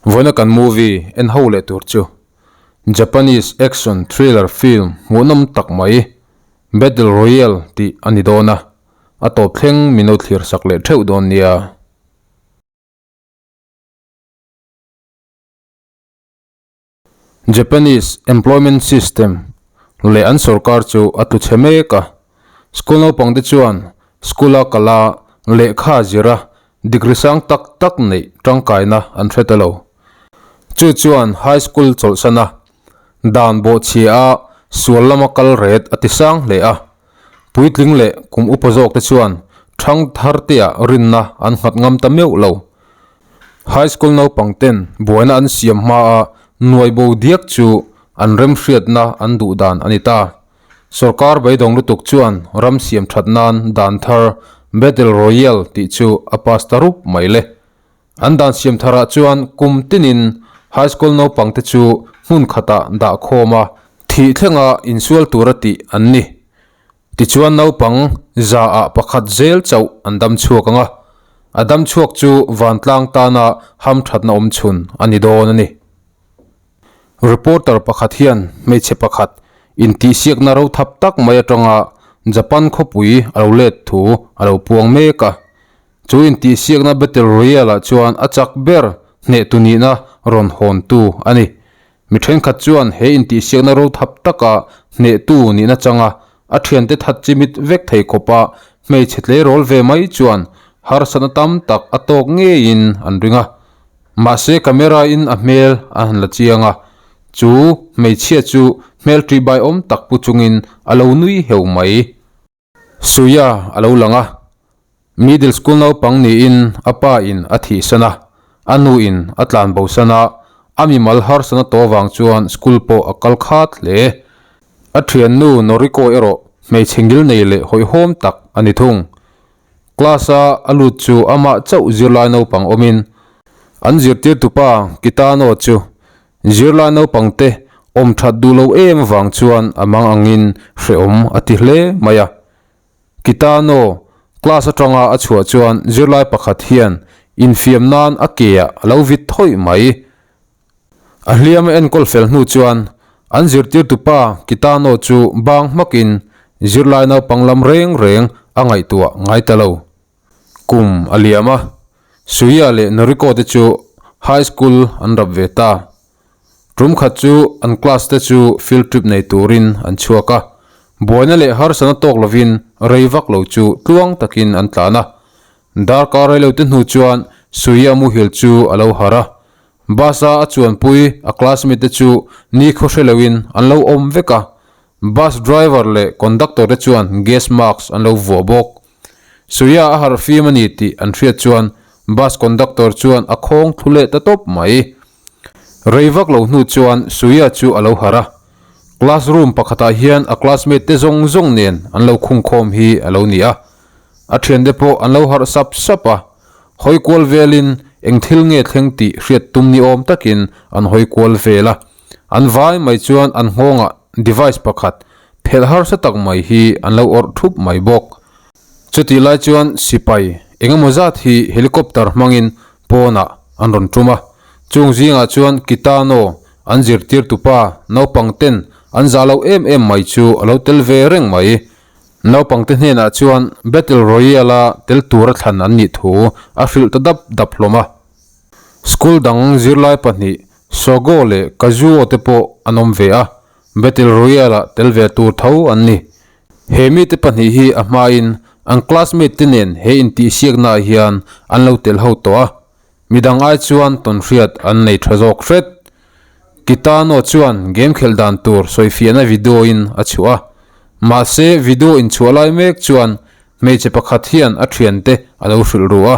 Vawiina kan movie en ho leh tur chu Japanese action thriller film hmuhnawm tak mai Battle Royale tih a ni dawn a, a tawp thleng min lo thlir sak leh theuh dawn nia. Japanese employment system leh an sorkar chu a tlu chhe mek a, school naupangte chuan school a kal a, lehkha zir a, degree sang tak tak neih tangkaina an hre ta lo. Chu chuan high school chawlhsan a, dan bawhchhia a sual lama kal ret a ti sang hle a. Puitling leh kum upa zawkte chuan thang thar teah rinna an nghat ngam ta meuh lo. High school naupang ten buaina an siam hmaa nuai bo diak chu an remhriatna an duh dan a ni ta. Sorkar beidawng lutuk chuan ram siam that nan dan thar Battle Royale tih chu a pass ta rup mai le. An dan siam tharah chuan kum tinin high school naupangte chu hmun khatah dah khawm a, thih thlenga insual tura tih an ni. Tichuan naupang zaah pakhat zel chauh an dam chhuak ang a, a dam chhuak chu vantlang tana hamthatna awm chhun a ni dawn a ni. Reporter pakhat hian hmeichhe pakhat intihsiakna ro thap tak mai atanga Japan khawpui a lo let thu a lo puang mek a. Chu intihsiakna Battle Royale-ah chuan a chak ber hnehtu nihna rawn hawntu a ni. Mi thenkhat chuan he intihsiakna ro thap taka hnehtu nihna changa a thiante that chimit vek thei khawpa hmeichhe tleirawl ve mai chuan harsatna tam tak a tawk ngeiin an ring a. Mahse camera-in a hmel a han la chiang a, chu hmeichhia chu hmel ṭihbaiawm tak pu chungin a lo nui heu mai. Suia a lo lang a, middle school naupang niin a pa in a thihsan a, a nu in a tlan bosan a, a mimal harsatna tawh vang chuan school pawh a kal khat hle. A thiannu Noriko erawh hmeichhe ngil nei leh hawihhawm tak a ni thung. Class a a lut chu amah chauh zirlai naupang awmin an zirtirtupa Kitano chu Zirlai naupangte awm that duh lo em avang chuan a mang angin hrehawm a ti hle mai a. Kitano class atanga a chhuah chuan zirlai pakhat hian infiam nan a ke ah a lo vit thawih mai. A hliam a enkawl fel hnu chuan an zirtirtupa Kitano chu bang hmakin zirlai naupang lam reng reng a ngaihtuah ngai ta lo. Kum a liam a, Suia leh Noriko te chu high school an rap ve ta. Tum khat chu an class te chu field trip nei turin an chhuak a, buaina leh harsatna tawk lovin rei vak lo chu tluang takin an tlan a. Darkar rei lo te hnu chuan Suia muhil chu a lo harh a, bus a a chuanpui a classmate te chu nikhaw hre loin an lo awm vek a, bus driver leh conductor te chuan gas mask an lo vuah bawk. Suia a harh fim a ni tih an hriat chuan bus conductor chuan a khawng thlu leh ta tawp mai. Rei vak lo hnu chuan Suia chu a lo harh a, classroom pakhatah hian a classmate te zawng zawng nen an lo khungkhawm hi a lo ni a. A thiante pawh an lo harh sap sap a, hawi kual velin eng thil nge thleng tih hriat tum ni awm takin an hawi kual vel a. An vai mai chuan an nghawngah device pakhat phelh harsa tak mai hi an lo awrh thup mai bawk. Chutih lai chuan sipai eng emaw zat hi helicopter hmangin pawnah an rawn tum a, chung zingah chuan Kitano an zirtirtupa naupang ten an zah lo em em mai chu a lo tel ve reng mai. Naupangte hnenah chuan Battle Royale-a tel tura thlan an nih thu a hrilh ta dap dap hlawm a. School dang zirlai pahnih Sogo leh Kazuo te pawh an awm ve a, Battle Royale-ah tel ve tur tho an ni. He mite pahnih hi a hmain an classmate te nen he intihsiaknaah hian an lo tel ho tawh a, midang ai chuan tawnhriat an nei tha zawk hret. Kitano chuan game khelh dan tur sawifiahna video in a chhuah a, mahse video inchhuah lai mek chuan hmeichhe pakhat hian a thiante a lo hrilh ru a,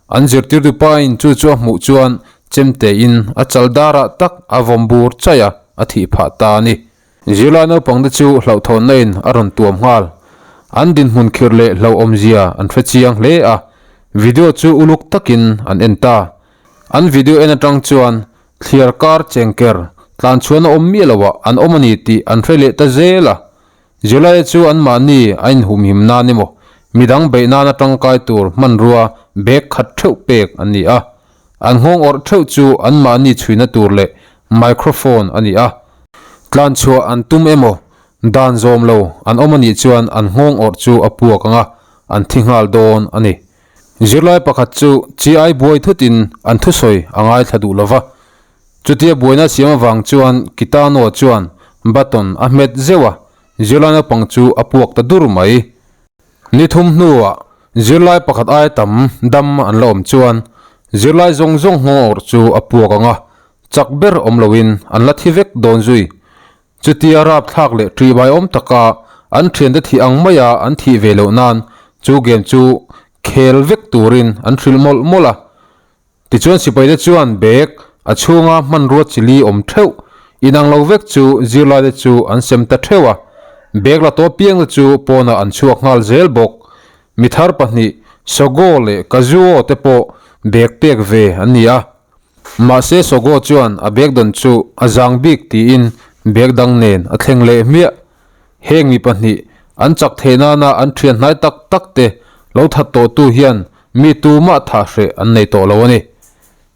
An zirtirtu pain chu chu a hmuh chuan chemtein a chal darah tak a vawm bur chaih a, a thih phah ta a ni. Zirlai naupangte chu hlauhthawnna in a rawn tuam nghal. An dinhmun khirh leh hlauhawmzia an hre chiang hle a, video chu uluk takin an en ta. An video en atang chuan thliar kar chengker tlan chhuan a awm miah loah an awm a ni tih an hre leh ta zel a. Zirlaia chu anmahni a inhumhim nan emaw, midang beih nana tangkai tur hmanrua bag khat theuh pek an ni a. An nghawng awrh theuh chu anmahni chhuina tur leh microphone a ni a. Tlanchhuah an tum emaw, dan zawm lo an awm a nih chuan an nghawng awrh chu a puak ang a, an thi nghal dawn a ni. Zirlai pakhat chu chi ai buai thutin an thusawi a ngaithla duh lo va. Chutia buaina siam avang chuan Kitano chuan button a hmet zeuh a, zirlai naupang chu a puak ta dur mai. Ni thum hnuah zirlai pakhat aia tam dam an la awm chuan zirlai zawng zawng nghawng awrh chu a puak ang a, chak ber awm loin an la thi vek dawn zui. Chutia rapthlak leh ṭihbai awm taka an ṭhiante thih ang maia an thih ve loh nan chu game chu khel vek turin an hrilh mawlh mawlh a. Tichuan sipaite chuan bag a chhunga hmanrua chili awm theuh inang lo vek chu zirlaite chu an sem ta theuh a, bag la tawh piangte chu pawnah an chhuak nghal zel bawk. Mi thar pahnih Sogo leh Kazuo te pawh bag pek ve an ni a. Mahse Sogo chuan a bag dawn chu a zang bik tiin bag dang nen a thleng leh hmiah. Heng mi pahnih an chak theih nana an thian hnai tak tak te lo that tawhtu hian mi tumah thah hreh an nei tawh lo a ni.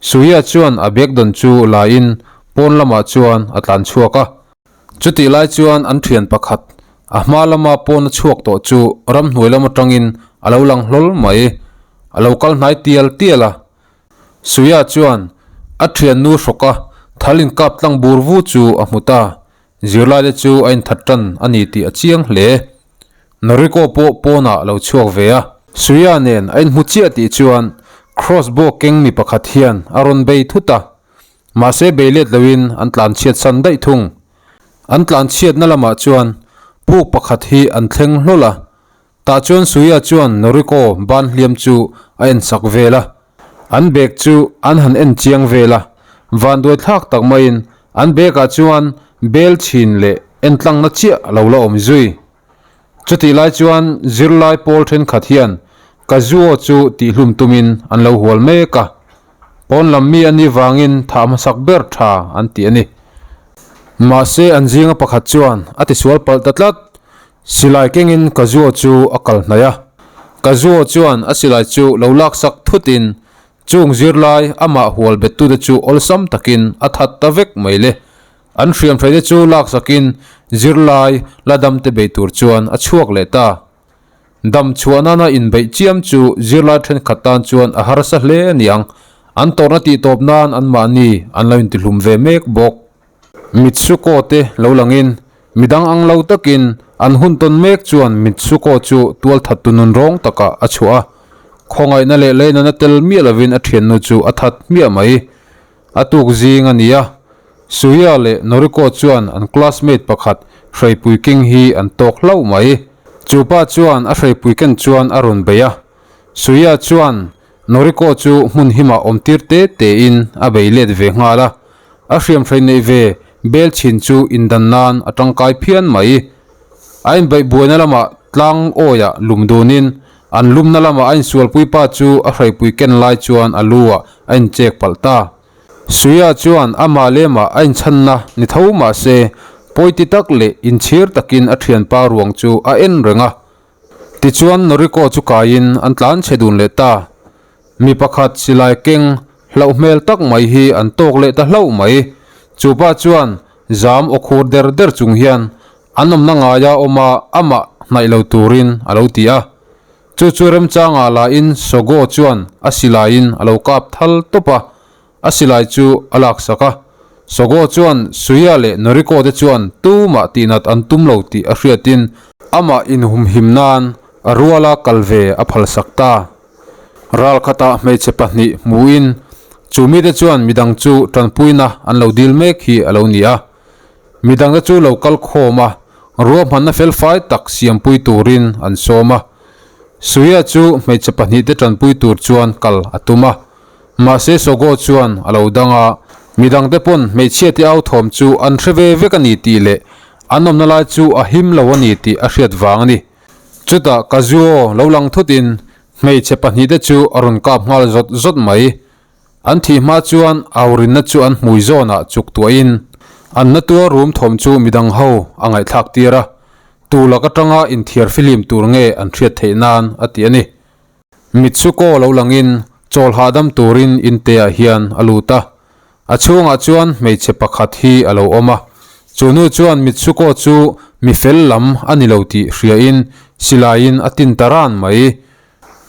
Suya chuan a bag dawn chu la in pawn lamah chuan a tlan chhuak a. Chutih lai chuan an thian pakhat a hma lama pawn a chhuak tawh chu ramhnuai lam atangin a lo lang hlawl mai. A lo kal hnai tial tial a. Suya chuan a thiannu hrawka thal inkap tlang bur vu chu a hmu ta. Zirlaite chu a inthat tan a ni tih a chiang hle. Noriko pawh pawnah a lo chhuak ve a. Suya nen a inhmu chiah tih chuan crossbow keng mi pakhat hian a rawn bei thut a. Mahse bei let loin an tlan chhiat san daih thung. An tlan chhiatna lamah chuan puk pakhat hi an thleng hlawl a. Tah chuan Suya chuan Noriko ban hliam chu a en sak vel a, an bag chu an han en chiang vel a, vanduai thlak tak maiin an bag ah chuan bel chhin leh en tlangna chiah a lo la awm zui. Chutih lai chuan zirlai pawl thenkhat hian Kazuo chu tihhlum tumin an lo hual mek a, pawn lam mi a nih vangin thah hmasak ber tha an ti a ni. Mahse an zinga pakhat chuan a tisual palh ta tlat. Silai kengin Kazuo chu a kal hnaih a. Kazuo chuan a silai chu lo laksak thutin chung zirlai amah hual bettute chu awlsam takin a that ta vek mai le. An hriamhreite chu laksakin zirlai la damte bei tur chuan a chhuak leh ta. Dam chhuah nana inbeih chiam chu zirlai thenkhat tan chuan a harsa hle a niang. An tawrhna tihtawp nan anmahni an lo intihlum ve mek bawk. Mitsuko te lo langin midang ang lo takin an hun tawn mek chuan Mitsuko chu tualthat tu nun rawng takah a chhuah a, khawngaihna leh leinana tel miah lovin a thiannu chu a that hmiah mai. A tuk zing a ni a, Suya leh Noriko chuan an classmate pakhat Hreipui King hi an tawk hlauh mai. Chu pa chuan a Hreipui ken chuan a rawn bei a, Suya chuan Noriko chu hmun himah awm tir te tein a bei let ve nghal a, a hriamhrei neih ve bel chhin chu indan nan a tangkai phian mai. A inbeih buaina lamah tlang awiah lum dunin an lumna lamah a insualpui pa chu a hreipui ken lai chuan a lu ah a inchek palh ta. Suya chuan amah lemah a inchhanna ni tho mah se pawiti tak leh inchhir takin a thianpa ruang chu a en reng a. Tichuan Noriko chu kaiin an tlan chhe dun leh ta. Mi pakhat silai keng hlauh hmel tak mai hi an tawk leh ta hlauh mai. Chu pa chuan zam aw khur der der chung hian an awmna ngaia awm a amah hnaih lo turin a lo ti a. Chu chu remchangah lahin Sogo chuan a silaiin a lo kap thal tawp a. A silai chu a laksak a, Sogo chuan Suya leh Noriko te chuan tumah tihnat an tum lo tih a hriatin amah inhumhim nan a ruala kal ve a phalsak ta. Ralkhatah hmeichhe pahnih hmuhin chu mite chuan midang chu tanpuina an lo dil mek hi a lo ni a. Midangte chu lo kal khawm a, ruahmanna felfai tak siampui turin an sawm a. Suya chu hmeichhe pahnihte tanpui tur chuan kal a tum a. Mahse Sogo chuan a lo dang a, midangte pawn hmeichhiate au thawm chu an hre ve vek a ni tih leh an awmna lai chu a him lo a ni tih a hriat vang a ni. Chutah Kazuo lo lang thutin hmeichhe pahnihte chu a rawn kap nghal zawt zawt mai. An thih hma chuan aurinna chu an hmui zawnah chuk tuahin an natuar rum thawm chu midang ho a ngaihthlak tir a, tu lak atanga inthiar fihlim tur nge an hriat theih nan a ti a ni. Mitsuko lo langin Chawl hahdam turin inteah hian a lut a. A chhungah chuan hmeichhe pakhat hi a lo awm a. Chu nu chuan Mitsuko chu mi fel lam a ni lo tih hriain silaiin a tin ta ran mai.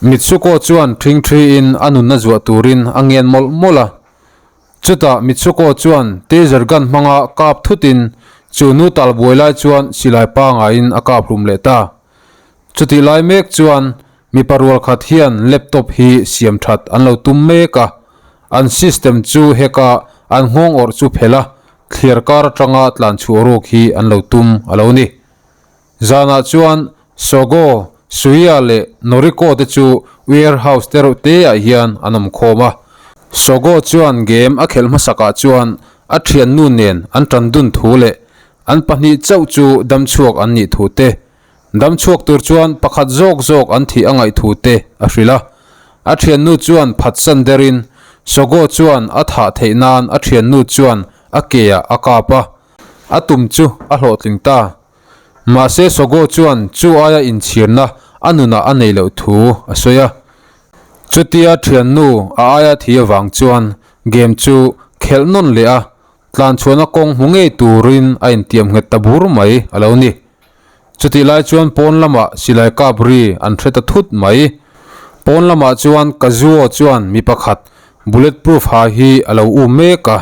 Mitsuko chuan ṭhingṭhiin a nunna zuah turin a ngen mawlh mawlh a. Chutah Mitsuko chuan taser gun hmanga kap thutin chu nu talbuai lai chuan silai pangaiin a kap hlum leh ta. Chutih lai mek chuan mipa rual khat hian laptop hi siam that an lo tum mek a, an system chu heka an nghawng awrh chu phelh a, thliar kar atanga tlan chhuah ruk hi an lo tum a lo ni. Zanah chuan Sogo, Suya leh Noriko te chu warehouse te reuh te ah hian an awm khawm a. Sogo chuan game a khelh hmasakah chuan a thiannu nen an tan dun thu leh an pahnih chauh chu damchhuak an nih thu te, Damchhuak tur chuan pakhat zawk zawk an thih a ngaih thu te a hrilh a. A thiannu chuan phatsan derin Sogo chuan a thah theih nan a thiannu chuan a ke ah a kap a, a tum chu a hlawhtling ta. Mahse Sogo chuan chu aia inchhirna a nunah a nei loh thu a sawi a. Chutia thiannu a aia thi avang chuan game chu khelh nawn leh a, tlanchhuahna kawng hmu ngei turin a intiam nghet ta bur mai a lo ni. Chutih lai chuan pawn lamah silai kap ri an hre ta thut mai. Pawn lamah chuan Kazuo chuan mi pakhat bullet proof ha hi a lo um mek a.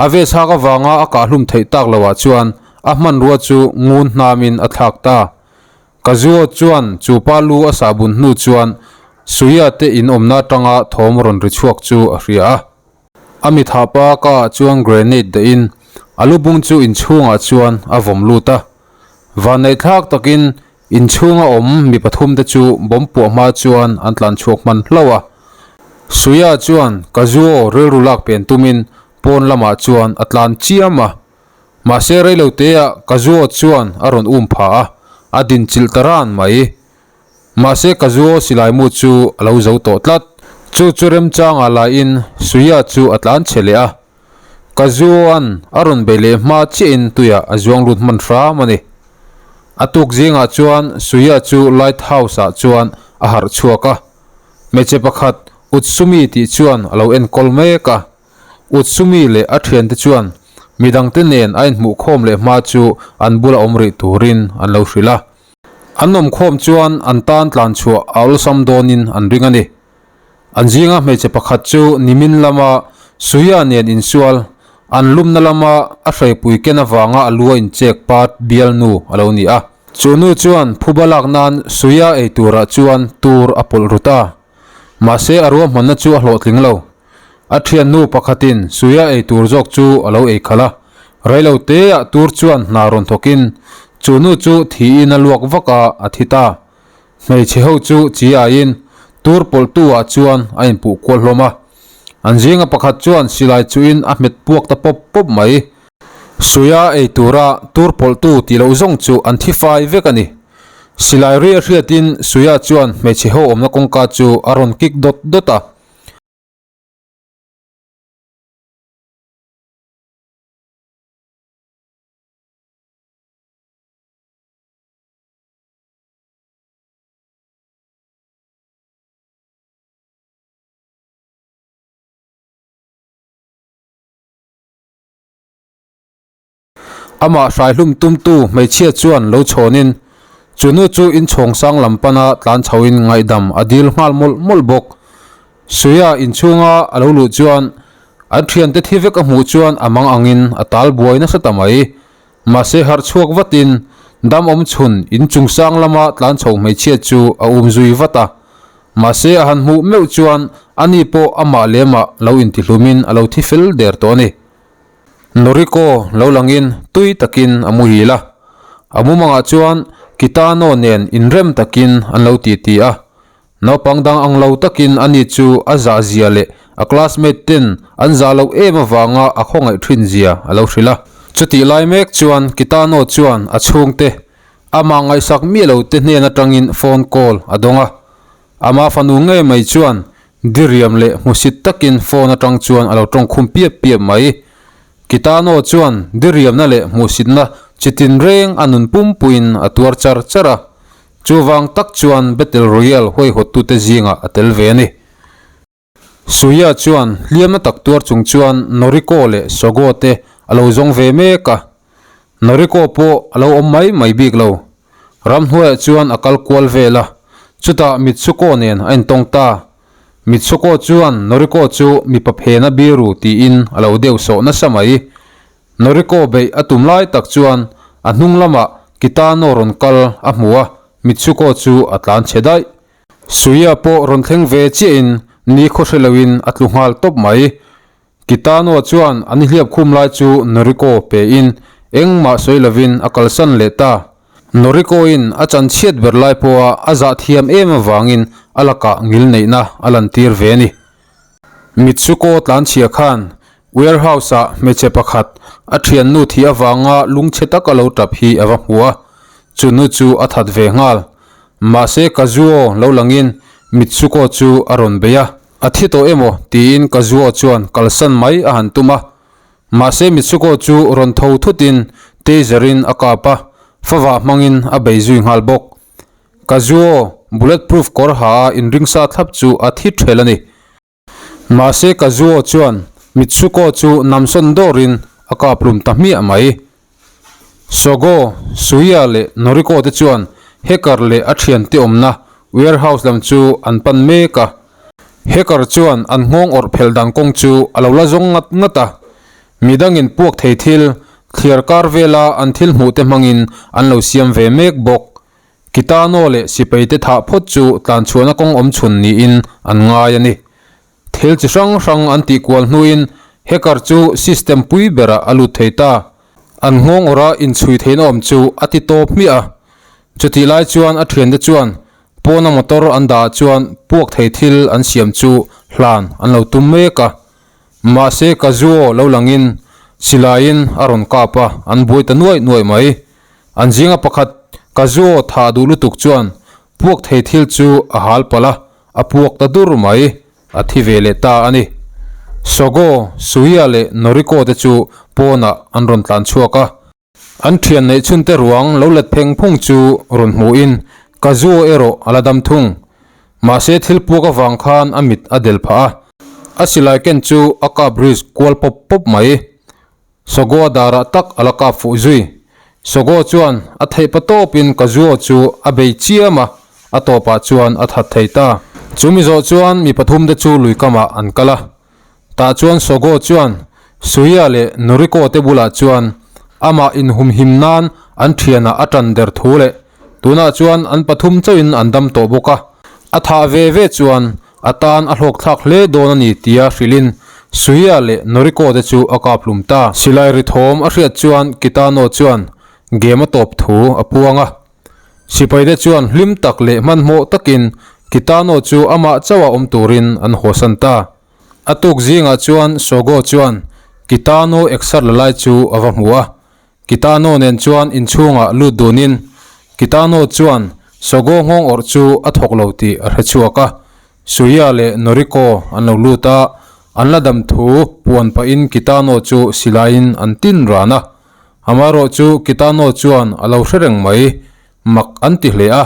A vest hak avanga a kahhlum theih tak loah chuan a hmanrua chu ngun hnamin a thlak ta. Kazuo chuan chu pa lu a sahbun hnu chuan Suya te in awmna atanga thawm rawn ri chhuak chu a hria a. A mitha pa ka ah chuan grenade dah in a lubung chu inchhungah chuan a vawm lut a. Vanneih thlak takin inchhunga awm mi pathum te chu bomb puah hma chuan an tlan chhuak hman hlauh a. Suya chuan Kazuo rilru lak pen tumin pawn lamah chuan a tlan chiam a. Mahse reiloteah Kazuo chuan a rawn um pha a, a din chilh ta ran mai. Mahse Kazuo silai mu chu a lo zo tawh tlat. Chu chu remchangah laiin Suya chu a tlan chhe leh a. Kazuo-a'n a rawn bei leh hma chiahin tuiah a zuang lut hman hram a ni. A tuk zingah chuan Suya chu lighthouse-ah chuan a harh chhuak a. Hmeichhe pakhat Utsumi tih chuan a lo enkawl mek a. Utsumi leh a thiante chuan midangte nen a inhmuhkhawm leh hma chu an bula awm rih turin an lo hrilh a. An awmkhawm chuan an tan tlan chhuah a awlsam dawnin an ring a ni. An zinga hmeichhe pakhat chu nimin lama Suya nen insual, an lumna lama a hreipui ken avanga a lu a inchek pat bialnu a lo ni a. Chu nu chuan phuba lak nan Suya ei turah chuan tur a pawlh rut a. Mahse a ruahmanna chu a hlawhtling lo. A thiannu pakhatin Suya ei tur zawk chu a lo ei khalh a, reilo teah tur chuan hna rawn thawkin chu nu chu thiin a luak vak a, a thi ta. Hmeichhe ho chu chi aiin tur pawlhtu ah chuan a inpuh kual hlawm a. An zinga pakhat chuan silai chuhin a hmet puak ta pawp pawp mai. Suya ei tura tur pawlhtu tih loh zawng chu an thi fai vek a ni. Silai ri a hriatin Suya chuan hmeichhe ho awmna kawngka chu a rawn kik dawt dawt a. Amah hraihlum tumtu hmeichhia chuan lo chhawnin chu nu chu inchhawng sang lam pana tlan chhoin ngaihdam a dil nghal mawlh mawlh bawk. Suia inchhunga a lo luh chuan an thiante thi vek a hmuh chuan a mang angin a tal buai nasa ta mai. Mahse harh chhuak vatin dam awm chhun inchung sang lama tlan chho hmeichhia chu a um zui vat a. Mahse a han hmuh meuh chuan ani pawh amah lemah lo intihlumin a lo thi fel der tawh a ni. Noriko lo langin tui takin a muhil a, a mumangah chuan Kitano nen inrem takin an lo titi a. Naupang dang ang lo takin ani chu a zah zia leh a classmate ten an zah loh em avanga a khawngaih thin zia a lo hrilh a. Chutih lai mek chuan Kitano chuan a chhungte amah ngaihsak miah lo te hnen atangin phone call a dawng a. Ama fanu ngei mai chuan diriam leh hmusit takin phone atang chuan a lo tawng khum piap piap mai. Kitano chuan diriamna leh hmuhsitna chi tinreng a nun pumpuiin a tuar char char a, chuvang tak chuan Battle Royale huaihawttute zingah a tel ve a ni. Suya chuan hliamna tak tuar chung chuan Noriko leh Sogo te a lo zawng ve mek a. Noriko pawh a lo awm mai mai bik lo. Ramhnuaiah chuan a kal kual vel a, chutah Mitsuko nen a intawng ta. Mitsuko chuan Noriko chu mipa phena biru tiin a lo deuh sawh nasa mai. Noriko beih a tum lai tak chuan a hnung lamah Kitano rawn kal a hmu a, Mitsuko chu a tlan chhe daih. Suya pawh rawn thleng ve chiahin ni khaw hre loin a tlu nghal tawp mai. Kitano chuan an hliap khum lai chu Noriko pein engmah sawi lovin a kalsan leh ta. Noriko-in a chan chhiat ber lai pawha a zah thiam em avangin a lakah ngil neihna a lantir ve a ni. Mitsuko tlanchhia khan warehouse-ah hmeichhe pakhat a thiannu thih avanga lungchhe taka lo tap hi a va hmu a, chu nu chu a that ve nghal. Mahse Kazuo lo langin Mitsuko chu a rawn bei a, a thi tawh emaw tiin Kazuo chuan kalsan mai a han tum a. Mahse Mitsuko chu rawn tho thutin taser-in a kap a, favah hmangin a bei zui nghal bawk. Kazuo bulletproof kawr ha a inringsa thlap chu a thi ṭhel a ni. Mahse Kazuo chuan Mitsuko chu namsawn dawrin a kap hlum ta hmiah mai. Sogo, Suya leh Noriko te chuan Hacker leh a thiante awmna warehouse lam chu an pan mek a. Hacker chuan an nghawng awrh phelh dan kawng chu a lo la zawng ngat ngat a. Midangin puak thei thil, thliar kar vela an thil hmuh te hmangin an lo siam ve mek bawk. Kitano leh sipaite thah phawt chu tlanchhuahna kawng awm chhun niin an ngai a ni. Thil chi hrang hrang an tih kual hnuin hacker chu system pui berah a lut thei ta. An nghawng awrha inchhui theihna awm chu a ti tawp hmiah a. Chutih lai chuan a thiante chuan pawna motor an dah ah chuan puak thei thil an siam chu hlan an lo tum mek a. Mahse Kazuo lo langin silaiin a rawn kap a, an buai ta nuaih nuaih mai. An zinga pakhat Kazuo thah duh lutuk chuan puak thei thil chu a hal palh a, a puak ta dur mai, a thi ve leh ta a ni. Sogo, Suya leh Noriko te chu pawnah an rawn tlan chhuak a. An thian neih chhunte ruang lo let pheng phung chu rawn hmuhin Kazuo erawh a la dam thung. Mahse thil puak avang khan a mit a del phah a, a silai ken chu a kap risk kual pawp pawp mai. Sogoa darah tak a la kap fuh zui. Sogo chuan a theih pa tawpin Kazuo chu a bei chiam a, a tawpah chuan a that thei ta. Chu mi zawh chuan mi pathumte chu lui kamah an kal a. Tah chuan Sogo chuan Suya leh Noriko te bulah chuan amah inhumhim nan an thianah a tan der thu leh tunah chuan an pathum chauhin an dam tawh bawk a, a thah ve ve chuan a tan a hlawkthlak hle dawn a ni tia hrilhin Suya leh Noriko te chu a kap hlum ta. Silai ri thawm a hriat chuan Kitano chuan game a tawp thu a puang a. Sipaite chuan hlim tak leh hmanhmawh takin Kitano chu amah chauha awm turin an hawsan ta. A tuk zingah chuan Sogo chuan Kitano exer la lai chu a va hmu a, Kitano nen chuan inchhungah lut dunin Kitano chuan Sogo nghawng awrh chu a thawk lo tih a hre chhuak a, Suya leh Noriko an lo lut a, an la dam thu puan pahin Kitano chu silaiin an tin ran a, amaherawh chu Kitano chuan a lo hre reng mai, mak an ti hle a.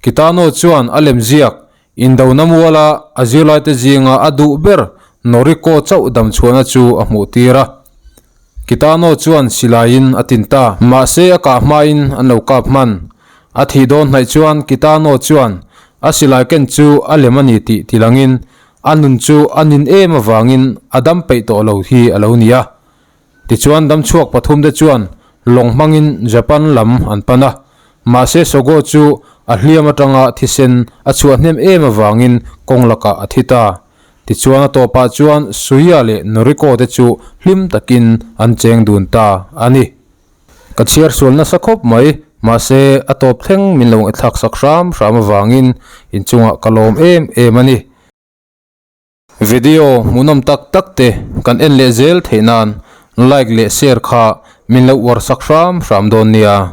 Kitano chuan a lemziak Indona muala a zirlaite zinga a duh ber Noriko chauh damchhuahna chu a hmuh tir a. Kitano chuan silaiin a tin ta. Mahse a kah hmain an lo kap hman. A thih dawn hnaih chuan Kitano chuan a silai ken chu a lem a ni tih tilangin a nun chu a nin em avangin a dam peih tawh lo hi a lo ni a. Tichuan damchhuak pathumte chuan lawng hmangin Japan lam an pan a, mahse Sogo chu a hliam atanga thisen a chhuah hnem em avangin kawng lakah a thi ta. Tichuan a tawpah chuan Suya leh Noriko te chu hlim takin an cheng dun ta a ni. Ka chhiar sual nasa khawp mai, mahse a tawp thleng min lo ngaihthlak sak hram hram avangin inchungah ka lawm em em a ni. Video hmuhnawm tak tak te kan en leh zel theih nan like leh share kha min lo uar sak hram hram dawn nia.